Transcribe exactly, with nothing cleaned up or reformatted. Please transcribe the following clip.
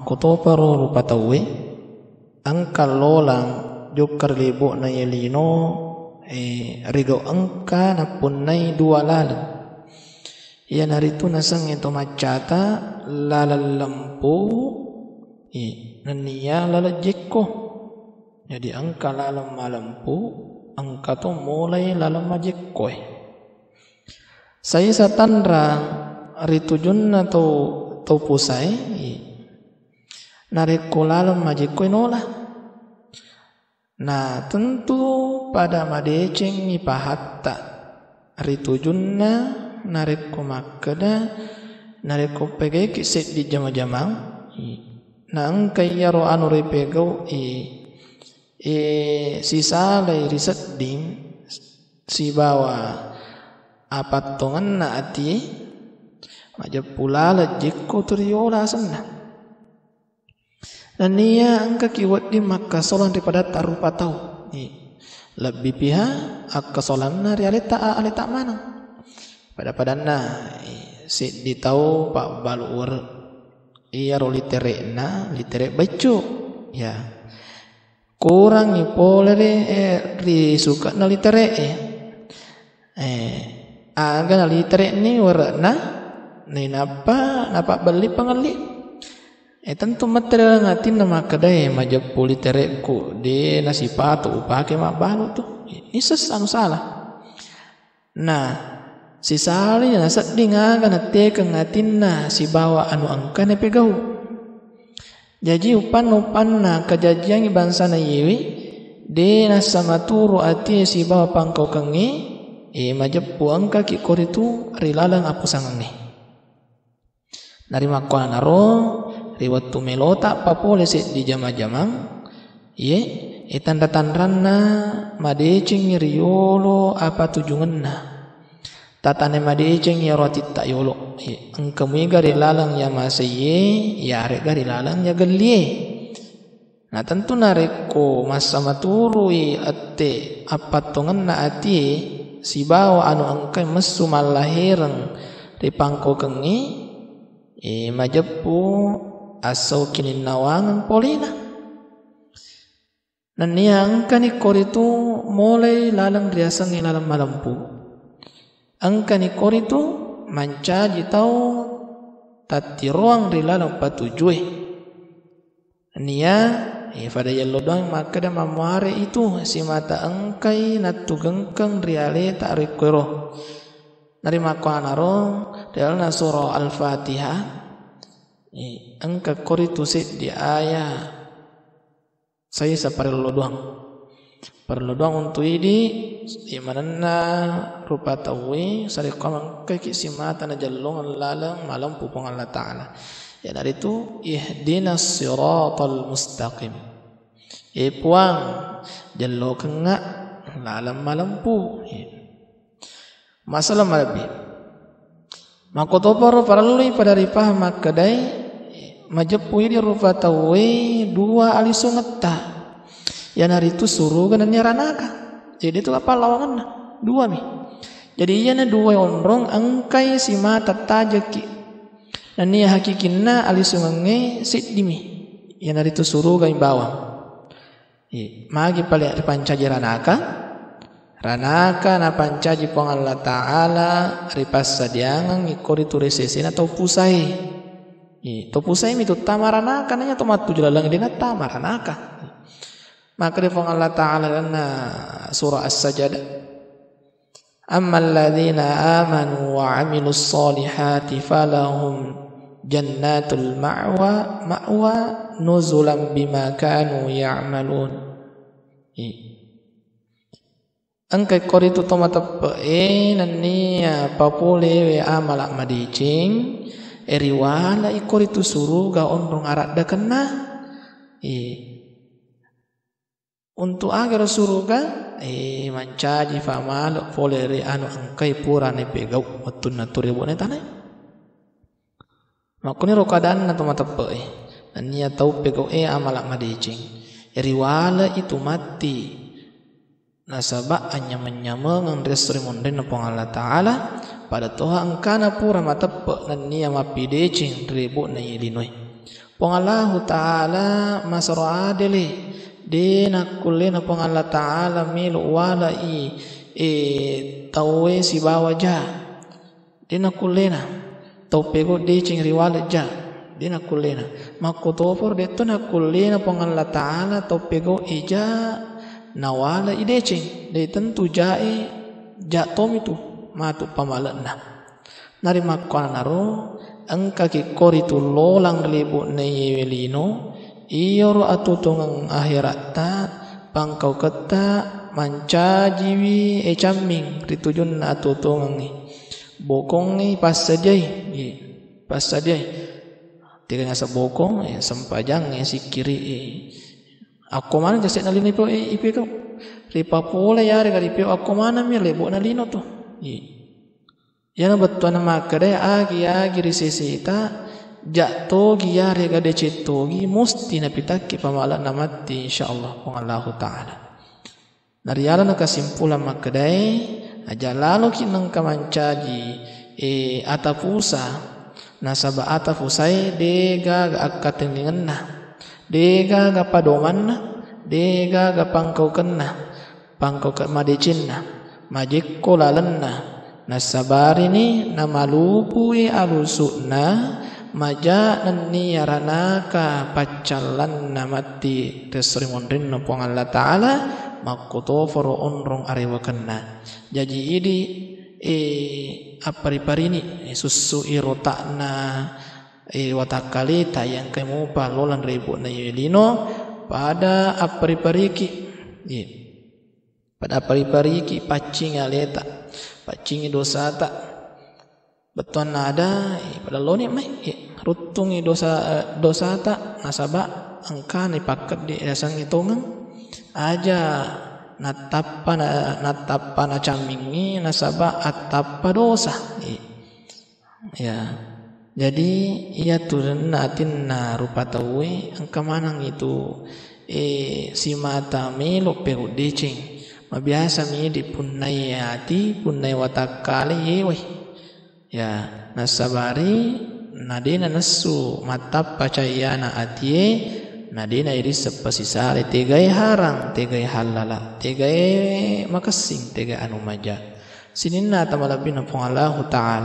Kotoparo rupa tauwe, engka lolang jokka ri lebo'na iye lino, eh, rigau engka napunnai dua laleng. Iyanaritu nasengnge to maccata laleng lempu, eh, nenniya laleng jekko. Jadi engka laleng malempu, engka to mulai laleng majekkoe. Saisa tanrang ri tujunna tau, tau pusae, narekko laleng majekkoe nola. Na tentu pada madecengngi pahatta ri tujunna narekko makkeda, narekko pegaiki seddi jama-jamang, na engka iyaro anu ripegau, eh, eh, sisalai ri sedding sibawa apattongenna atie, majeppu laleng jekko tu riolo asenna. Nenniya engkaki wedding makkasolang ri padatta rupa tau. Eh, lebbi piha akkasolanna ri aleta, aleta maneng. Pada-padanna, eh, seddi tau pabbalu were. Iyaro litere'na, litere' beccu. Ya. Kurangngi pole ri, eh, ri suke'na litere'e. Eh, aga nalitere'ni were'na, nainappa napabbelli pangelli. Eh, tentu mette ri laleng atinna makkedae, "Majeppu litere'ku, de' nasipatu upake mabbalu tu." Ini ses-, anu salah. Na, sisalai nasedding aga nattekeng atinna sibawa anu engka napegau. Jaji, upanna-upanna kajajiangngi bangsana iyewe, de' nassamaturu atie sibawa pangkaukengnge, eh, majeppu engkaki koritu ri laleng apusangengnge. Narimakkuanaro, ri wettu melota papole seddi jama-jamang, iye, eh, tanra-tanranna madecengngi riyolo apatujungenna. Tatane madecengngi iyaro atitta yolo, iye, engka muiga ri laleng iya maseiye, iyare'ga ri laleng iya gellie. Na tentu narekko massamaturui ette appattongenna atie sibawa anu engkai messu mallahereng ri pangkaukengnge, eh, majeppu assau kininnawangeng polena. Nenniya engkani koritu molai laleng riasengnge laleng malempu. Engkani koritu mancaji tau tattiroang ri laleng patujue. Nia, eh, fada yello doang makkeda mammuare itu simata engkai nattugengkeng ri aleta rekkoero. Narimakkuanaro, ri lalenna surah Al-Fatihah, eh, engka koritu seddi aya saisa parello doang. Parello doang untu idi, imanenna rupa tauwe, sarekko mangkaiki simata najellongeng laleng malempu Puang Allah Ta'ala. Iyanaritu, ihdinas siratal mustaqim. E Puang, jellokengnga laleng malempu. Masalah malebbi. Makkotoparo parellui pada ripahang makkedae, majeppu idi rupa tauwe dua alisungetta. Iyanaritu suruga nennia ranaka. Jadi itu apa lawangenna? Duami. Jadi iyana dua onrong engkai simata tajekki. Nennia hakikinna alisungengnge siddimi. Iyanaritu suruga mi bawang. Iya, magi pale ripancaji ranaka? Ranaka napancaji Puang Allah Ta'ala ripassadiangeng ikkoritu ri sesena tau pusae. Iya, tau pusae mi tuttama ranaka, nanya tau mattuju laleng de nattama ranaka. Maka ri Puang Allah Ta'ala lalenna surah As-Sajdah, "Ammal ladzina amanu wa amilus solihati falahum jannatul ma'wa, ma'wa nuzulam bima kanu ya'malun." I-, engka ikkoritu to mateppe'e nennia papolewe amala madeceng, e riwala ikkoritu suruga onrong araddakenna. I-, Untu agaro suruga, eh, mancaji famale pole ri anu engkai pura napegau wettunna tu ri bo'na tanae. Makkuniro keadaanna to mateppe'e, nennia tau pegau'e amala madeceng. Riwale'i tu matti. Nasaba anyameng-nyamengeng ri esso ri monrinna Puang Allah Ta'ala, pada toha engkana pura mateppe nennia mappideceng ri bo'na iye linoe. Puang Allahu Ta'ala masero adele, de nakkullena Puang Allah Ta'ala melo walai, eh, tauwe sibawa ja. De nakkullena tau pegau deceng riwale ja. De nakkullena. Makkutoparo de to nakkullena Puang Allah Ta'ala tau pegau eja nawalai deceng. De tentu jae ja tomitu matu pamale'na. Narimakkuannaro, engkaki koritu lolang ri lebu'na iyewe lino, iyaro atutungeng akheratta, pangkauketta, mancajiwi, eh, camming ri tujunna atutungengngi. Bokongngi passadiai, eh, passadiai. Tega ngaseng bokong, eh, sempajang, eh, sikkiri, eh. Akko maneng jase'na lino ipe-, eh, ipegau. Ripapole yarega ripegau akko manengmi lebu'na lino tu. Eh. Iyana bettuanna makkedae agi-agi ri seseta, ja togi yarega deceng togi, musti napitakki pamale'na matti, insyaallah, Puang Allahu Ta'ala. Narialana kasimpulan makkedae, aja laloki nengka mancaji, eh, ata pusa, nasaba ata pusae degaga akkatenningenna, degaga padomanna, degaga pangkaukenna, pangkauke madecenna, majekko lalenna, nassabarini namalupui alusu'na, maja nennia ranaka paccallanna matti ri esso ri monrinna Puang Allah Ta'ala, makkutoparo onrong arewekenna. Jaji idi, eh, appari-parini, eh, sussui rota'na, eh, watakkaleta iya engkai mupa lolang ri lebu'na iyewe lino, pada appari-pariki. Iya. Pada pari-pariki, paccingi aleta, paccingi dosata. Bettuanna ada, eh, pada loni mai, eh, ruttungi dosa, eh, dosata, nasaba engkani pakkeddi yasengnge tongeng. Aja nattappa na-, nattappa nacammingi, nasaba attappa dosa. Eh. Ya. Jadi, iyatu renna atinna rupa tauwe, engka maneng itu, eh, simata melo pegau deceng. Mabiasa mi idi punnai ati, punnai watakkale yewai. Ya, nassabari, na de nanessu mattappa cayyana atie, na de nairisseng pasisale, tegae harang, tegae hallala, tegae makessing, tegae anu maja. Sininna ata malebbina Puang Allahu Ta'ala,